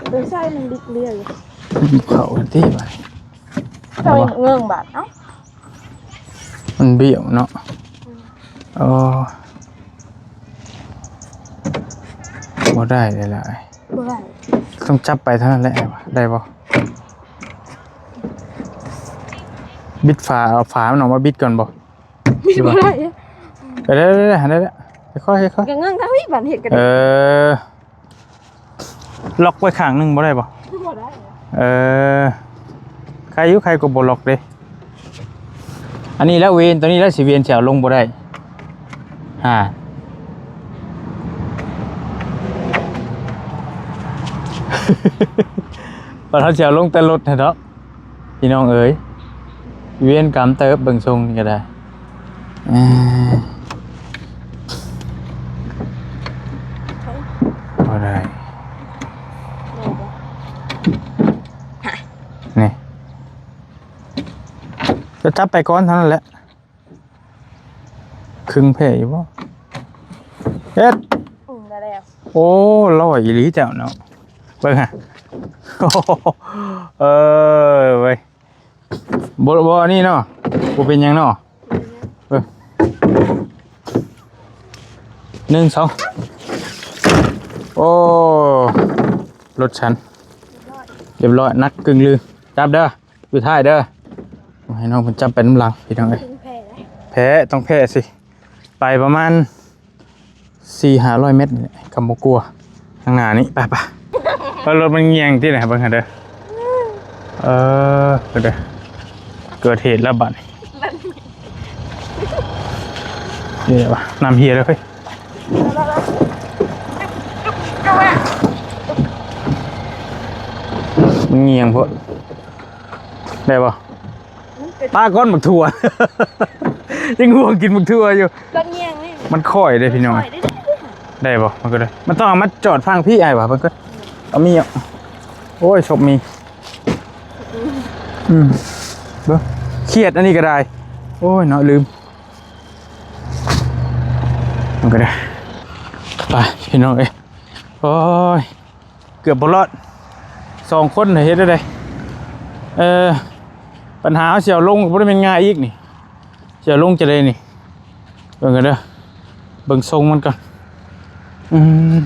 ເຮີ້ຍ ໄປໃສ່ມັນດິກເລຍ ເຂົ້າກັນຕິບາດ ເຈົ້າເງີ້ງບາດ ເອົ້າ ມັນບ້ຽວເນາະ ອືມ ເອີ ບໍ່ໄດ້ເລີຍລະ ບໍ່ໄດ້ ຕ້ອງຈັບໄປເທົ່ານັ້ນແຫຼະ ໄດ້ບໍ່? ບິດຝາ ເອົາຝາມັນອອກມາບິດກ່ອນບໍ່? ບິດບໍ່ໄດ້ ໄດ້ ໄດ້ ໄດ້ ໄດ້ ຄ່ອຍໆ ຄ່ອຍໆ ກໍເງີ້ງທາງນີ້ບາດເຮັດກໍໄດ້ ເອີ ລັອກໄວ້ຂ້າງໜຶ່ງບໍ່ໄດ້ບໍ່? ບໍ່ໄດ້ ເອີ ໃຄຢູ່ ໃຄກວ່າບໍ່ລັອກເດ້ ອັນນີ້ແຫຼະເວນ ຕົວນີ້ແຫຼະຊິເວນ ຊິເອົາລົງບໍ່ໄດ້ ຫາ ບັດເຮົາຊິເອົາລົງແຕ່ລົດຫັ້ນເນາະ ພີ່ນ້ອງເອີຍ ເວນກຳເຕີບ ເບິ່ງຊົງນີ້ກໍໄດ້ ເອີ ບໍ່ໄດ້ ນີ້ ຈະຈັບໄປກ່ອນເທົ່ານັ້ນແຫຼະ ຄຶ່ງແພ້ຢູ່ບໍ່? ເຮັດ ອືມ ໄດ້ແລ້ວ ໂອ້ ຫຼອຍອີ່ຫຼີເຈົ້າເນາະ ເບິ່ງຫາ ເອີ ເວີຍ ບໍ່ ບໍ່ ອັນນີ້ເນາະ ບໍ່ເປັນຫຍັງເນາະ ເອີ ໜຶ່ງ ສອງ ໂອ້ ລົດສັນ ຮຽບຮ້ອຍ ໜັກກຶ່ງລື ຈັບເດີ້ ຢູ່ທ້າຍເດີ້ ໃຫ້ນ້ອງເພິ່ນຈັບໄປນຳຫຼັງ ພີ່ນ້ອງເອີຍ ແພ້ ຕ້ອງແພ້ຊິ ໄປປະມານສີ່ຫ້າຮ້ອຍແມັດນີ້ແຫຼະ ກໍບໍ່ກົວ ທາງໜ້ານີ້ ໄປໆ ເອີ ລົດມັນງ່ຽງຕິ ເບິ່ງຫັ້ນເດີ້ ເອີ ເກີດເຫດແລ້ວບາດນີ້ ນີ້ແຫຼະວະ ນ້ຳເຮ່ຍແລ້ວເຮີ້ຍ ມັນງ່ຽງໂພດ ໄດ້ບໍ່? ປາກ້ອນບັກຖົ່ວ ຍັງຫ່ວງກິນບັກຖົ່ວຢູ່ ມັນຄ່ອຍເດ້ພີ່ນ້ອງ ໄດ້ບໍ່? ມັນກໍໄດ້ ມັນຕ້ອງເອົາມາຈອດຝັ່ງພີ້ ອ້າຍວ່າ ເບິ່ງກ່ອນ ເອົາມີດ ໂອ້ຍ ສົບມີ ອືມ ເບິ່ງ ຂຽດອັນນີ້ກໍໄດ້ ໂອ້ຍເນາະ ລືມ ມັນກໍໄດ້ ໄປພີ່ນ້ອງເອີຍ ໂອ້ຍ ເກືອບບໍ່ລອດ ສອງຄົນເຮັດໄດ້ໃດ ເອີ ບັນຫາເຮົາຊິເອົາລົງກໍບໍ່ໄດ້ແມ່ນງ່າຍອີກນີ້ ຊິເອົາລົງຈັ່ງໃດນີ້ ເບິ່ງກັນເດີ້ ເບິ່ງຊົງມັນກ່ອນ ອືມ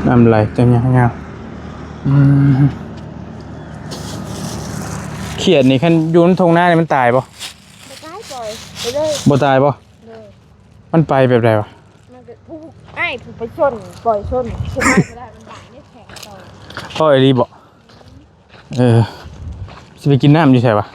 ນ້ຳໄຫຼເຕັມຍາວໆ ອືມ ຂຽດນີ້ຄັນຢູ່ນຳທົ່ງນານີ້ມັນຕາຍບໍ່? ບໍ່ຕາຍ ປ່ອຍໄປເລີຍ ບໍ່ຕາຍບໍ່? ໂດຍ ມັນໄປແບບໃດວະ? ມັນກໍຜູ້ອ້າຍຜູ້ໄປຊົນ ປ່ອຍຊົນ ຊົນໄປບໍ່ໄດ້ ມັນບາດນີ້ແຂງຕໍ່ ເອີ ອີ່ຫຼີບໍ່? ເອີ ຊິໄປກິນນ້ຳຢູ່ໃສວະ?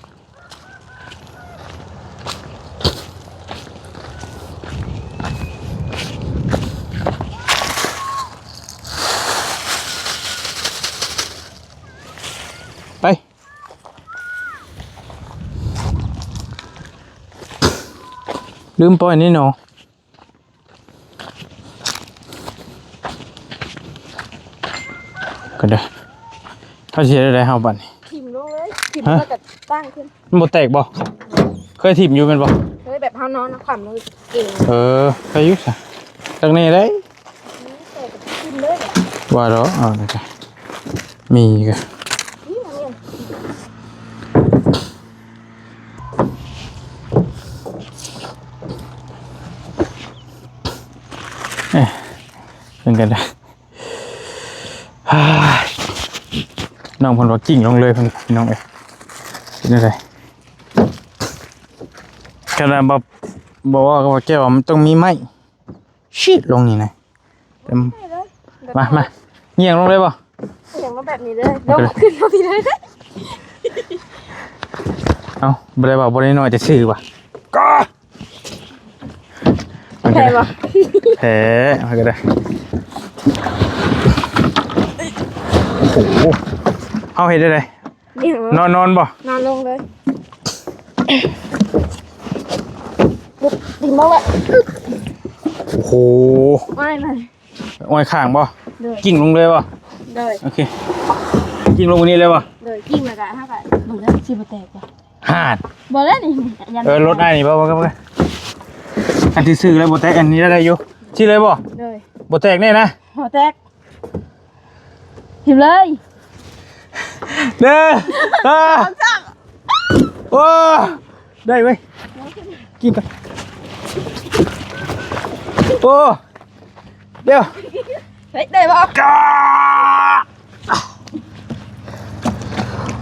ລືມປ່ອຍນີ້ເນາະ. ກໍໄດ້ ເຮົາຊິເຮັດແນວໃດເຮົາບັດນີ້? ຖິ້ມລົງເລີຍ ຖິ້ມ ຮະ? ແລ້ວກໍຕັ້ງຂຶ້ນ. ມັນບໍ່ແຕກບໍ່? ເຄີຍຖິ້ມຢູ່ແມ່ນບໍ່? ເຄີຍ ແບບເຮົານອນຂວາມລົງເອງ. ເອີ ໄດ້ຢູ່ຊະ ຈັກແນ່ໄດ໋. ວ່າດອກ ເອົາ ນີ້ກະມີກະ ເອີ ເປັນກັນໄດ໋. ນ້ອງເພິ່ນວ່າກິ່ງລົງເລີຍ ເພິ່ນ ພີ່ນ້ອງເອີຍ ເປັນຈັ່ງໃດ? ຂະໜາດບໍ່ ບໍ່ວ່າກັບວ່າແກ້ວ ມັນຕ້ອງມີໄມ້ ຊີດລົງນີ້ນະ ແຕ່ ມາ ມາ ຍ່ຽງລົງເລີຍບໍ່? ຍ່ຽງລົງແບບນີ້ເລີຍ ລົງຂຶ້ນມາພີ້ເລີຍ. ເອົ້າ ບໍ່ໄດ້ເວົ້າ ບໍ່ໄດ້ນ້ອຍ ແຕ່ຊື່ວ່າ ແພ້ບໍ່? ແພ້ ມັນກໍໄດ້. ໂອ້ໂຫ ເຮົາເຮັດໄດ້ໃດ? ນອນ ນອນບໍ່? ນອນລົງເລີຍ. ດິນມາແລ້ວ. ໂອ້ໂຫ ອ້ອຍມາ ອ້ອຍຂ້າງບໍ່? ໂດຍ. ກິ່ງລົງເລີຍບໍ່? ໂດຍ. ໂອເຄ ກິ່ງລົງນີ້ເລີຍບໍ່? ໂດຍ ກິ່ງແລ້ວກະ ເຮົາກະເບິ່ງເດີ ຊິບໍ່ແຕກບໍ່? ຫາດ ບໍ່ແລ້ວນີ້ ເອີ ລົດອ້າຍນີ້ບໍ່ ບໍ່ ບໍ່ ອັນທີ່ຊື້ແລ້ວບໍ່ແຕກ ອັນນີ້ໄດ້ຢູ່ ຊີ້ເລີຍບໍ່? ໂດຍ. ບໍ່ແຕກແນ່ນະ? ບໍ່ແຕກ. ຖິ້ມເລີຍ ເດີ ອາ ໂອ້ ໄດ້ເວີຍ ກິນກ່ອນ ໂອ້ ດຽວ ເຮີ້ຍ ໄດ້ບໍ່?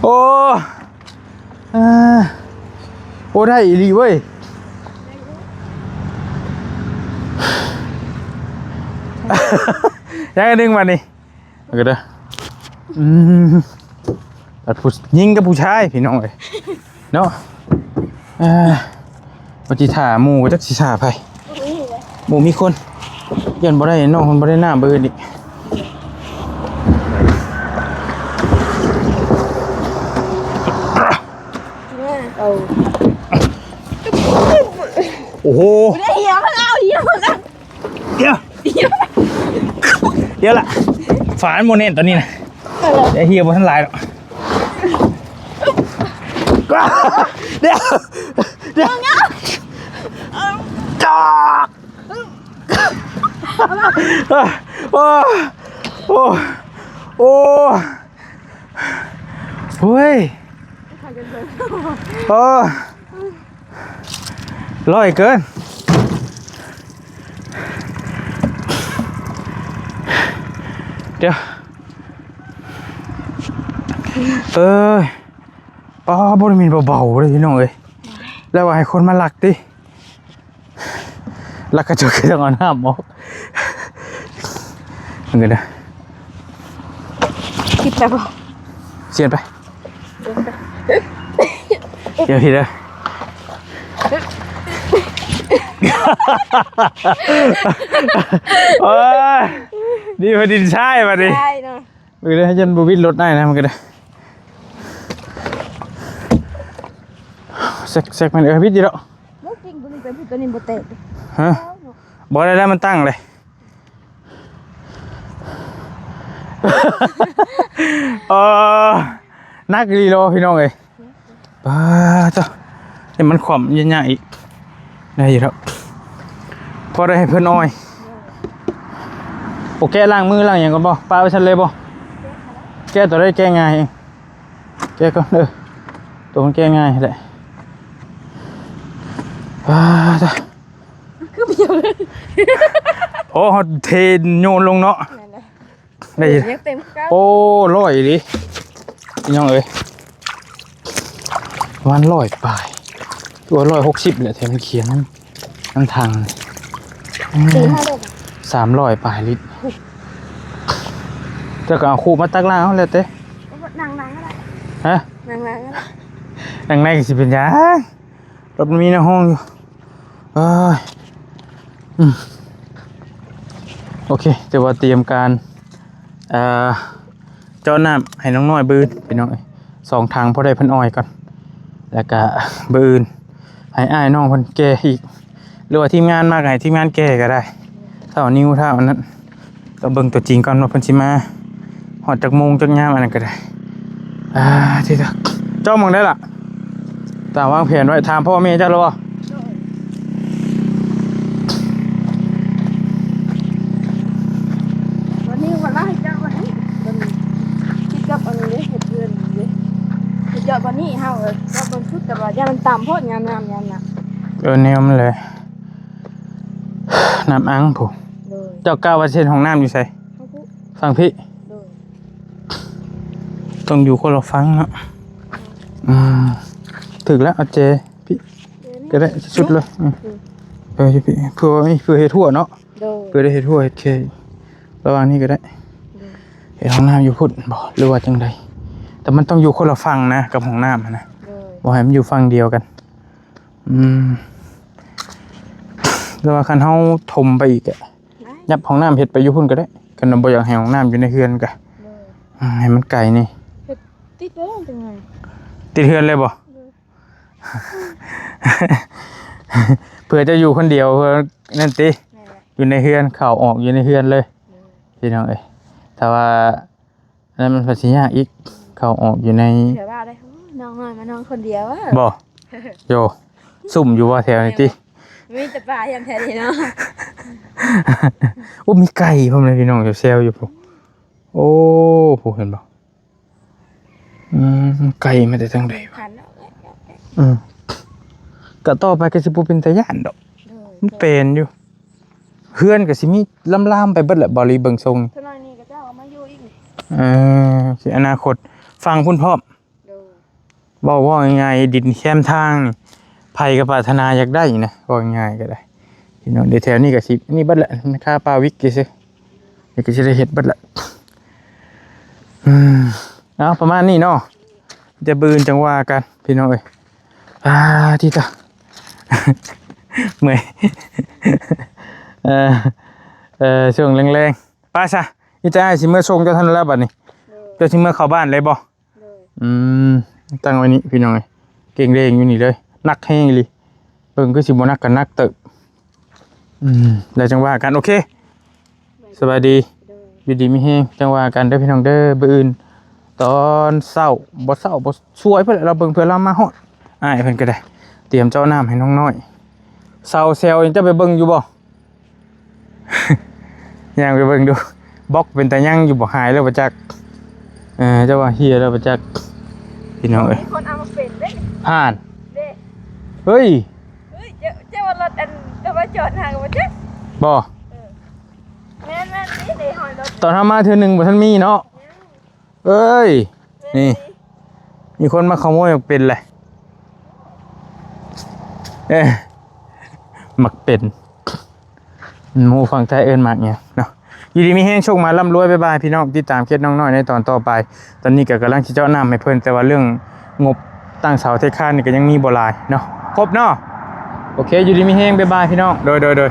ໂອ້ ອາ ໂອ້ ໄດ້ອີ່ຫຼີເວີຍ ໄດ້ອັນໜຶ່ງບາດນີ້. ເອີ ເດີ ອືມ ບັດຜູ້ຍິງກັບຜູ້ຊາຍ ພີ່ນ້ອງເອີຍ ເນາະ ເອີ ວ່າຊິຖ້າໝູ່ ຈັກຊິຖ້າໃຜ ບໍ່ມີຄົນ ຢ້ານບໍ່ໄດ້ ນ້ອງເພິ່ນບໍ່ໄດ້ນ້ຳມື້ອື່ນອີກ ເອົາ ໂອ້ໂຫ ດຽວ ດຽວລະ ຝາມັນບໍ່ແໜ້ນຕອນນີ້ນະ ດຽວ ເຫື່ອບໍ່ທັນຫຼາຍດອກ ດຽວ ດຽວ ໂອ້ ໂອ້ ໂອ້ ໂອ້ຍ ໂອ້ ຮ້ອຍເກີນ ດຽວ ເອີຍ ປ້າ ບໍ່ໄດ້ມີເບົາໆເດ້ພີ່ນ້ອງເອີຍ ແລ້ວວ່າໃຫ້ຄົນມາລັກຕິ ລັກກະຈົກ ຄືຕ້ອງເອົານ້ຳອອກ ເບິ່ງເດີ ຄິດແລ້ວບໍ່? ສຽນໄປ ດຽວ ດຽວ ໂອ້ຍ ດີວ່າດິນຊາຍບາດນີ້ ຊາຍເນາະ ເບິ່ງເດີ ໃຫ້ມັນບໍ່ວິດລົດໄດ້ນະ ມັນກໍໄດ້ ແຊກ ແຊກມັນ ເອີ ວິດຢູ່ດອກ ບໍ່ ກິ່ງຕົວນີ້ໄປພຸ້ນ ຕົວນີ້ບໍ່ແຕກ ຮະ ບໍ່ໄດ້ ແລ້ວມັນຕັ້ງເລີຍ ເອີ ໜັກອີ່ຫຼີເນາະ ພີ່ນ້ອງເອີຍ ປ້າໂທ້ ນີ້ມັນຂວ້ຳຍາກໆອີກ ໄດ້ຢູ່ດອກ ພໍໄດ້ໃຫ້ເພິ່ນອ້ອຍ ໂອ ແກະລ້າງມືລ້າງຫຍັງກ່ອນບໍ່? ປະໄວ້ຊັ້ນເລີຍບໍ່? ແກະຕົວໃດແກະງ່າຍ ແກະກ່ອນ ເອີ ຕົວມັນແກະງ່າຍແຫຼະ ປ້າໂທ້ ຄືບໍ່ ໂອ້ ເຮົາເທໂຍນລົງເນາະ ແມ່ນແຫຼະ ໄດ້ຢູ່ ຍັງເຕັມຄືເກົ່າ ໂອ້ ຮ້ອຍອີ່ຫຼີ ພີ່ນ້ອງເອີຍ ປະມານຮ້ອຍປາຍ ຫຼືວ່າຮ້ອຍຫົກສິບແຫຼະ ແຖມມັນຂຽນ ນຳຖັງ ອືມ ສີ່ຫ້າ ສາມຮ້ອຍປາຍລິດ ເຈົ້າກໍເອົາຄູບມາຕັກລ້າງເອົາ ແລ້ວແຕ່ ນັ່ງໆກໍໄດ້ ຮະ ນັ່ງໆກໍໄດ້ ນັ່ງໃນກໍຊິເປັນຫຍັງ ລົດມັນມີໃນຫ້ອງຢູ່ ເອີຍ ອືມ ໂອເຄ ຖືວ່າຕຽມການ ເອີ ເຈາະນ້ຳໃຫ້ນ້ອງນ້ອຍບືນ ພີ່ນ້ອງເອີຍ ສອງຖັງ ພໍໄດ້ເພິ່ນອ້ອຍກ່ອນ ແລ້ວກະບືນໃຫ້ອ້າຍນ້ອງເພິ່ນແກ່ອີກ ຫຼືວ່າທີມງານມາກໍໃຫ້ທີມງານແກ່ກໍໄດ້ ເຖົ້ານິວເຖົ້າອັນນັ້ນ ກໍເບິ່ງຕົວຈິງກ່ອນວ່າເພິ່ນຊິມາຮອດຈັກໂມງຈັກຍາມ ອັນນັ້ນກໍໄດ້. ອ່າ ທີ່ເດີ ເຈົ້າໝ່ອງໃດລະ? ຕາມວາງແຜນໄວ້ ຖາມພໍ່ແມ່ເຈົ້າແລ້ວບໍ່? ວັນນີ້ວັນລະໃຫ້ເຈົ້າວັນນີ້ ເພິ່ນຄິດກັບອັນນີ້ເດ້ ເຮັດເຮືອນນີ້ເດ້ ເຮັດຍອດວັນນີ້ເຮົາເອີ ເຈົ້າເບິ່ງຊຸດ ແຕ່ວ່າຢ່າມັນຕ່ຳໂພດ ຍາມ ຍາມ ຍາມນະ ເອີ ແນວມັນແຫຼະ ນ້ຳອັງພຸ້ນ. ໂດຍ ເຈົ້າກະວ່າຊິເຮັດຫ້ອງນ້ຳຢູ່ໃສ? ທາງພຸ້ນ ຝັ່ງພີ້. ໂດຍ ຕ້ອງຢູ່ຄົນລະຝັ່ງເນາະ. ອືມ ຖືກແລ້ວ ເອົາແຈພີ້ ເອີ ນີ້ ກໍໄດ້ ສຸດເລີຍ. ອືມ ເອີ ເພື່ອ ເພື່ອເຮັດຮົ້ວເນາະ. ໂດຍ ເພື່ອໄດ້ເຮັດຮົ້ວເຮັດແຄ ລະຫວ່າງນີ້ກໍໄດ້. ໂດຍ ເຮັດຫ້ອງນ້ຳຢູ່ພຸ້ນບໍ່ ຫຼືວ່າຈັ່ງໃດ? ແຕ່ມັນຕ້ອງຢູ່ຄົນລະຝັ່ງນະ ກັບຫ້ອງນ້ຳຫັ້ນນະ. ໂດຍ ບໍ່ໃຫ້ມັນຢູ່ຝັ່ງດຽວກັນ. ອືມ ແຕ່ວ່າຄັນເຮົາຖົມໄປອີກອະ ໄດ້ ຍັບຫ້ອງນ້ຳເຮັດໄປຢູ່ພຸ້ນກໍໄດ້ ຄັນວ່າບໍ່ຢາກໃຫ້ຫ້ອງນ້ຳຢູ່ໃນເຮືອນກະ. ໂດຍ ອືມ ໃຫ້ມັນໄກນີ້ ເຮັດຕິດແລ້ວຈັ່ງໃດ? ຕິດເຮືອນເລີຍບໍ່? ໂດຍ ເພື່ອຈະຢູ່ຄົນດຽວ ເພື່ອນັ້ນຕິ. ແມ່ນແຫຼະ ຢູ່ໃນເຮືອນ ເຂົ້າອອກຢູ່ໃນເຮືອນເລີຍ. ໂດຍ ພີ່ນ້ອງເອີຍ ຖ້າວ່າ ອັນນັ້ນມັນພັດຊິຍາກອີກ ເຂົ້າອອກຢູ່ໃນ ເທື່ອວ່າໄດ້ ໂອ້ ນ້ອງນ້ອຍມານອນຄົນດຽວອະ ບໍ່? ໂຢ ຊຸ່ມຢູ່ບໍ່ແຖວນີ້ຕິ? ມີແຕ່ປ່າຢ່າງແທ້ນີ້ເນາະ. ໂອ້ ມີໄກ່ພ້ອມເລີຍ ພີ່ນ້ອງ ແຊວໆຢູ່ພຸ້ນ. ໂອ້ ຜູ້ເຫັນບໍ່? ອືມ ໄກ່ມາແຕ່ທາງໃດວະ? ອືມ ກະຕໍ່ໄປກໍຊິບໍ່ເປັນຕາຢ້ານດອກ. ໂດຍ ມັນແປນຢູ່ ເຮືອນກໍຊິມີລາມໆໄປເບິດແຫຼະ ບໍ່ລີເບິ່ງຊົງ. ສ່ວນນ້ອຍນີ້ກໍຈະເອົາມາຢູ່ອີກນີ້. ເອີ ຊິອະນາຄົດ ຝັ່ງພຸ້ນພ້ອມ. ໂດຍ ເວົ້າ ເວົ້າງ່າຍໆ ດິນແຄມທາງນີ້ ໃຜກໍປາດຖະໜາຢາກໄດ້ນະ ເວົ້າງ່າຍໆກໍໄດ້ ພີ່ນ້ອງ. ດຽວແຖວນີ້ກໍຊິນີ້ເບິດແຫຼະ ແມ່ຄ້າປາວິກຊື່ໆ ນີ້ກໍຊິໄດ້ເຮັດເບິດແຫຼະ. ອືມ ເອົາ ປະມານນີ້ເນາະ ແຕ່ມື້ອື່ນຈັ່ງວ່າກັນ ພີ່ນ້ອງເອີຍ. ອາ ທີ່ຕາ ເມື່ອຍ ເອີ ເອີ ຊ່ວງແລງໆ ໄປຊະ ອີຕາອ້າຍຊິເມືອສົ່ງເຈົ້າຫັ້ນແລ້ວບັດນີ້. ໂດຍ ເຈົ້າຊິເມືອເຂົ້າບ້ານເລີຍບໍ່? ໂດຍ ອືມ ຕັ້ງໄວ້ນີ້ ພີ່ນ້ອງເອີຍ ເກັ່ງເດ້ງຢູ່ນີ້ເລີຍ ໜັກແຮງອີ່ຫຼີ. ເບິ່ງຄືຊິບໍ່ໜັກກໍໜັກເຕີບ. ອືມ ແລ້ວຈັ່ງວ່າກັນ ໂອເຄ ສະບາຍດີ. ໂດຍ ຢູ່ດີມີແຮງ ຈັ່ງວ່າກັນເດີພີ່ນ້ອງເດີ. ມື້ອື່ນຕອນເຊົ້າ ບໍ່ເຊົ້າ ບໍ່ສວຍພຸ້ນແຫຼະ ລາວເບິ່ງເພື່ອລາວມາຮອດ. ອ້າຍເພິ່ນກໍໄດ້ຕຽມເຈາະນ້ຳໃຫ້ນ້ອງນ້ອຍ. ເສົາແຊວນີ້ເຈົ້າໄປເບິ່ງຢູ່ບໍ່? ຍ່າງໄປເບິ່ງດູ ບລັອກເປັນຕາຍັງຢູ່ບໍ່? ຫາຍແລ້ວບໍ່ຈັກ. ເອີ ເຈົ້າວ່າເຫ່ຍແລ້ວບໍ່ຈັກ ພີ່ນ້ອງເອີຍ. ມີຄົນເອົາມາເປັນເດ້ ຜ່ານເດ້. ເຮີ້ຍ ເຮີ້ຍ ເຈົ້າ ເຈົ້າວ່າລົດອັນ ເຈົ້າວ່າຈອດຫາກໍບໍ່ຈັກ. ບໍ່ ເອີ ແມ່ນໆ ນີ້ເດ້ ຮອຍລົດ ຕອນເຮົາມາເທື່ອໜຶ່ງບໍ່ທັນມີເນາະ. ເອີຍ ນີ້ ມີຄົນມາຂະໂມຍໝາກເປັນແຫຼະ. ເອີ ໝາກເປັນ ໝູ່ຝັ່ງໄທເອີ້ນໝາກຫຍັງເນາະ. ຢູ່ດີມີແຮງ ໂຊກໝານລ່ຳລວຍ. ບາຍບາຍ ພີ່ນ້ອງ ຕິດຕາມເຂດນ້ອງນ້ອຍໃນຕອນຕໍ່ໄປ. ຕອນນີ້ກໍກຳລັງຊິເຈາະນ້ຳໃຫ້ເພິ່ນ ແຕ່ວ່າເລື່ອງງົບຕັ້ງເສົາເທຄານນີ້ກໍຍັງມີບໍ່ຫຼາຍເນາະ. ຄົບເນາະ. ໂອເຄ ຢູ່ດີມີແຮງ ບາຍບາຍ ພີ່ນ້ອງ. ໂດຍ ໂດຍ ໂດຍ.